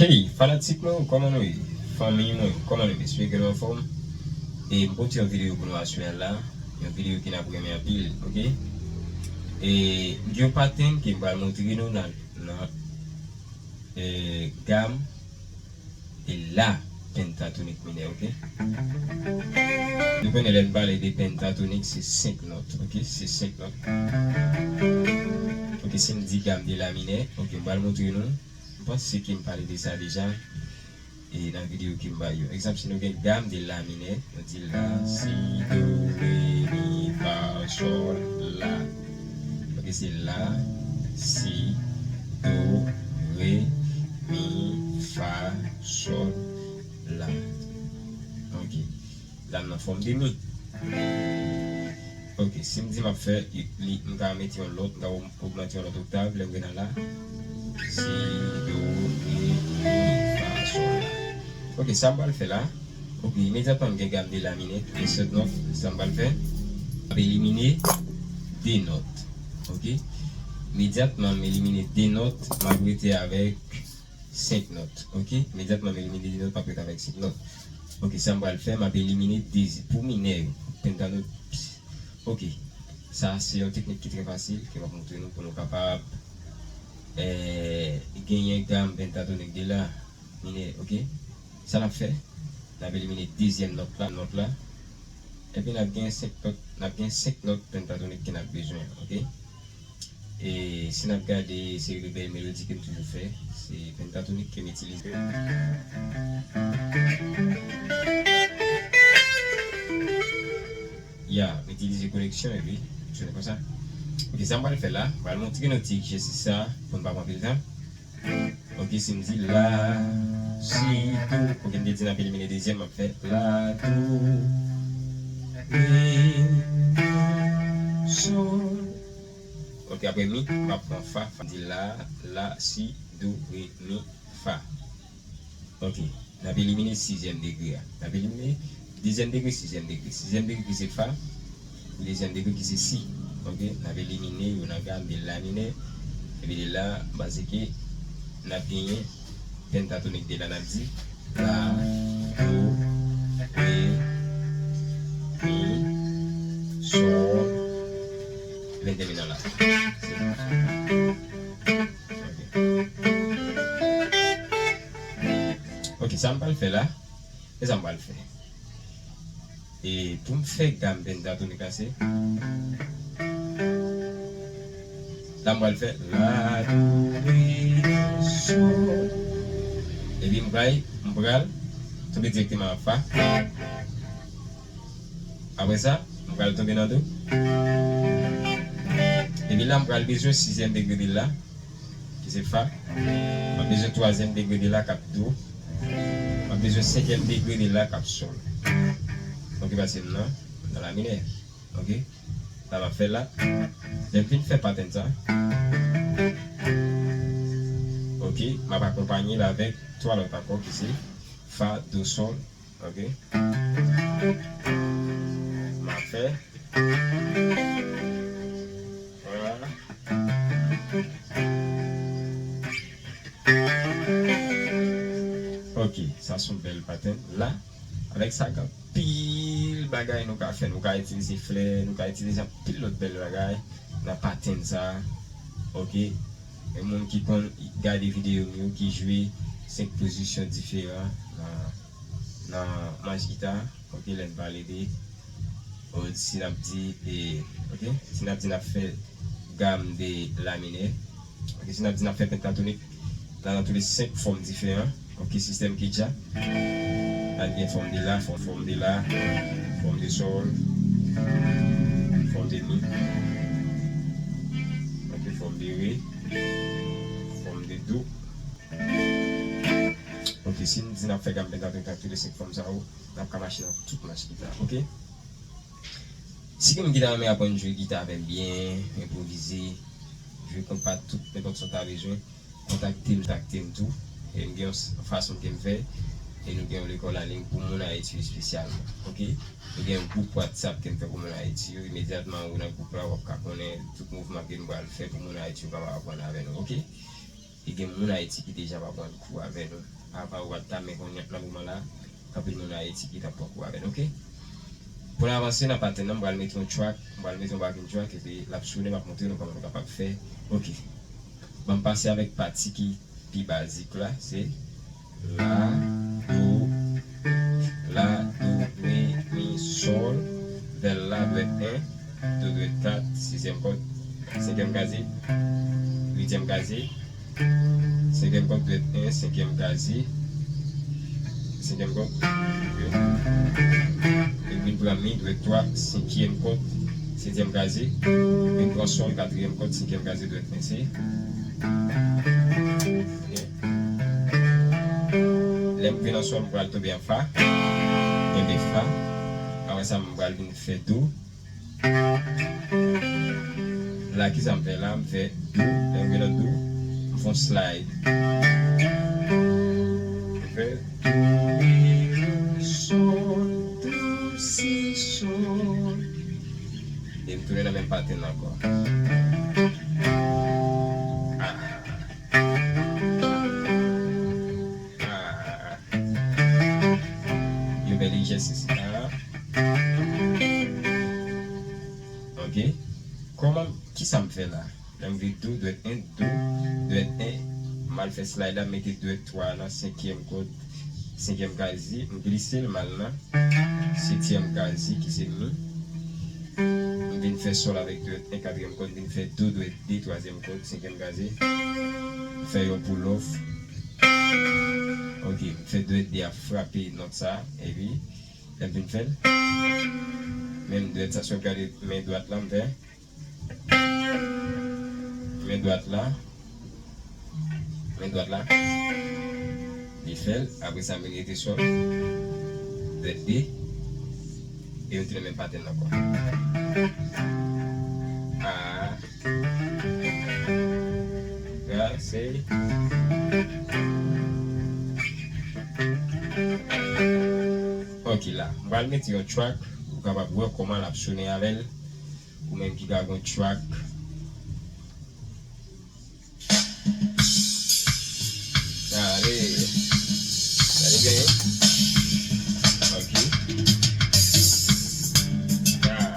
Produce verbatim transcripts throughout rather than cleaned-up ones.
Hey, fanatik mwen, kòman nou ye? Fanmi mwen, kòman nou ye? M espere ke nou anfòm. E m pote yon videyo pou nou aswè a la. Yon videyo ke n ap renmen anpil, oke? E m gen yon patèn ke m pral montre nou nan, nan, e, gam de la pentatonik minè, oke? Nou konnen lè n pale de pentatonik, se senk nòt, oke? Se senk nòt. Oke, si m di gam de la minè, oke, m pral montre nou. M panse ke m pale de sa deja, e nan videyo ke m bay yo. Egzanp, si nou gen gam de la minè, nou di la, si, do, re, mi, fa, sòl, la. Oke, se la, si, do, re, mi, fa, sòl, la. Oke. La m nan fòm de mi. Oke, si m di m ap fè li, m ka mete yon lòt, m ka ogmante yon lòt oktav, lè m rive nan la. Si, do, re, mi, fa, sòl, la. Oke, sa m pral fè la. Oke, imedyatman m gen gam de la minè, gen sèt nòt, sa m pral fè? M ap elimine de nòt. Oke? Imedyatman m elimine de nòt, m ap rete avèk senk nòt. Oke? Imedyatman m elimine de nòt, m ap rete avèk senk nòt. Oke, sa m pral fè, m ap elimine de, pou minè yo, pentatonik. Oke. Sa se yon teknik ki trè fasil, ke m ap montre nou pou nou kapab, eh, genyen gam pentatonik de la minè, oke? Sa n ap fè, n ap elimine dezyèm nòt la, nòt la. Epi n ap gen senk nòt, n ap gen senk nòt pentatonik ke n ap bezwen, oke? E si n ap gade seri de bèl melodi ke m toujou fè, se pentatonik ke m itilize. Ya, m itilize koneksyon epi jwenn konsa. Oke, sa m pral fè la, m pral montre nou ti egzèsis sa pou n pa pran anpil tan. Oke, si m di la, si, do. Oke, m te di n ap elimine dezyèm, m ap fè la, do, re, mi, sòl. Oke, apre mi, m ap pran fa, fa. M di la, la, si, do, re, mi, fa. Oke, n ap elimine sizyèm degre a. N ap elimine dezyèm degre, sizyèm degre. Sizyèm degre ki se fa, dezyèm degre ki se si. Oke, n ap elimine yo nan gam de la minè. Epi de la, m panse ke n ap genyen pentatonik de la, n ap di la, do, re, mi, sòl, epi n tèmine an la. Se, oke. Oke, sa m pral fè la, e sa m pral fè. E pou m fè gam pentatonik la, se la m pral fè la, do, re, mi, sòl. Epi m pral, m pral tonbe dirèkteman an fa. Apre sa, m pral tonbe nan do. Epi la, m pral bezwen sizyèm degre de la, ki se fa. M ap bezwen twazyèm degre de la k ap do. M ap bezwen senkyèm degre de la k ap sòl. Oke, pase m nan, nan la minè. Oke? Sa m ap fè la. Lè m fin fè patèn sa. Oke, m ap akonpanye l avèk twa lòt akò ki se fa, do, sòl. Oke? M ap fè. Vwala. Oke, sa se yon bèl patèn. La, avèk sa, gen anpil bagay nou ka fè. Nou ka itilize flè, nou ka itilize anpil lòt bèl bagay nan patèn sa. Oke? E moun ki konn gade videyo m yo, ki jwe senk pozisyon diferan nan, nan manch gita, oke, lè n pale de, o, si n ap di, e, oke, si n ap di n ap fè gam de la minè, oke, si n ap di n ap fè pentatonik, la nan tou le senk fòm diferan, oke, sistèm ki dja, la n gen fòm de la, fòm, fòm de la, fòm de sòl, fòm de mi, oke, fòm de re, fòm de do. Oke, si n di n ap fè gam pentatonik ak tou le senk fòm sa yo, n ap ka mache nan tout manch gita, oke? Si ke moun ki ta renmen aprann jwe gita avè m byen, enpwovize, jwe konpa, tout, nenpòt sa w ta bezwen, kontakte m, kontakte m tou. E m gen yon s-, fason ke m fè, e nou gen yon lekòl an liy pou moun Ayiti espesyalman, oke? Nou gen yon gwoup WhatsApp ke m fè pou moun Ayiti yo. Imedyatman ou nan gwoup la, w ap ka konnen tout mouvman ke m pral fè pou moun Ayiti yo kapab aprann avè nou, oke? E gen moun Ayiti ki deja pa pran kou avè nou. Apa ou pa t ka, men kounye a, nan moman la, anpil moun Ayiti ki t ap pran kou avè nou, oke? Pou n avanse nan patèn nan, m pral mete yon track, m pral mete yon backing track, epi l ap sonnen, m ap montre nou kòman nou kapab fè. Oke. Ban m pase avèk pati ki pi bazik la, se la, do, la, do, re, mi, sòl, vèl la, dwèt en, do, dwèt kat, sizyèm kòd, senkyèm kazye, uityèm kazye, senkyèm kòd, dwèt en, senkyèm kazye, senkyèm kòd, ok. Epi vin pran mi, dwèt twa, senkyèm kòd, setyèm kazye, vin pran sòl, katriyèm kòd, senkyèm kazye, dwèt en, se. Ok. Lè m vin an sòl, m pral tonbe an fa. Kenbe fa. Apre sa, m pral vin fè do. La, kisa m fè la? M fè do. Lè m vin nan do, m fè yon slide. M fè do, re, mi, sòl, do, si, sòl. E m tounen nan menm patèn nan ankò. Ah. Ah. Yon bèl ejèsis la. Ok. Kòman, kisa m fè la? Lè m vin do, dwèt en, do, dwèt en, m al fè slide la, m mete dwèt twa nan senkyèm kòd, senkyèm kazye, m glise l, m al nan setyèm kazye ki se mi. M vin fè sòl avèk dwèt en, katriyèm kòd, m vin fè do, dwèt de, twazyèm kòd, senkyèm kazye. M fè yon pull off. Ok, m fè dwèt de a frape nòt sa, epi lè m fin fè l, menm dwèt sa, si w ap gade men dwat la, m fè men dwat la, men dwat la, li fè l, apre sa, m rete sòl, dwèt de, e yo tounen menm patèn nan ankò. Ah. Sa se. Ok, la. M pral mete yon track pou w kapab wè kòman l ap sonnen avè l. Ou menm ki ka gon track. Ale. Gade byen. Ok. Ah.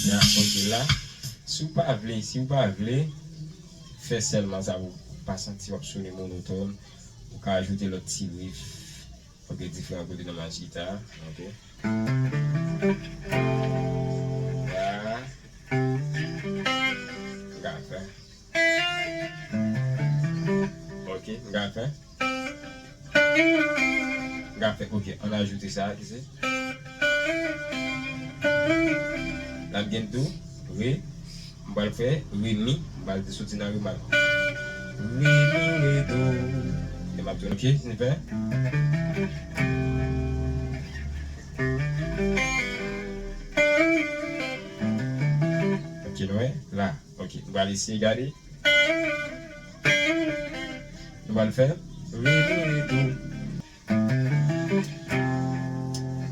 Ya, ok la. Si w pa vle, si w pa vle fè sèlman sa pou w pa santi w ap sonnen monotòn, ou ka ajoute lòt ti riff. Ok, diferan kote nan mas gita. Ok. Ya. M ka fè. Ok, m ka fè. M ka fè, ok, ann ajoute sa a, ki se. La m gen do, re, m pral fè re mi, m pral soti nan re, m pral re mi, re do. E m ap tounen, ok, n fè. Ok, nou wè, la. Ok, nou pral eseye gade. Nou pral fè re, mi, re, do.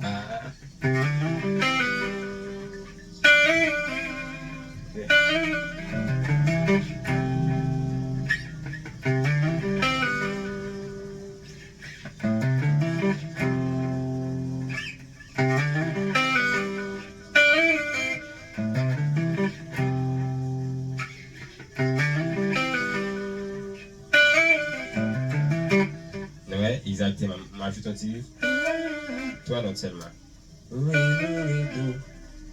Ah. Nou wè, egzakteman. M ajoute yon ti twa nòt sèlman. Re, mi, re, do.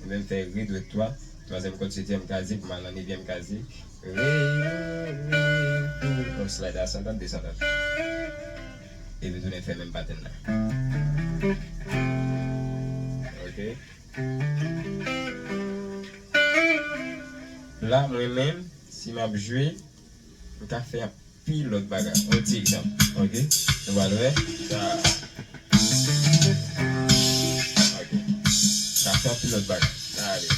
Epi m fè re dwèt twa, twazyèm kòd, setyèm kazye, pou m al nan nevyèm kazye. Re, mi, re, do. Yon slide asandan, desandan. Epi tounen fè menm patèn nan. Ok. La, mwen menm, si m ap jwe, m ka fè anpil lòt bagay. Yon ti egzanp, ok? Nou pral wè sa. Ok. M ka fè anpil lòt bagay. Ale.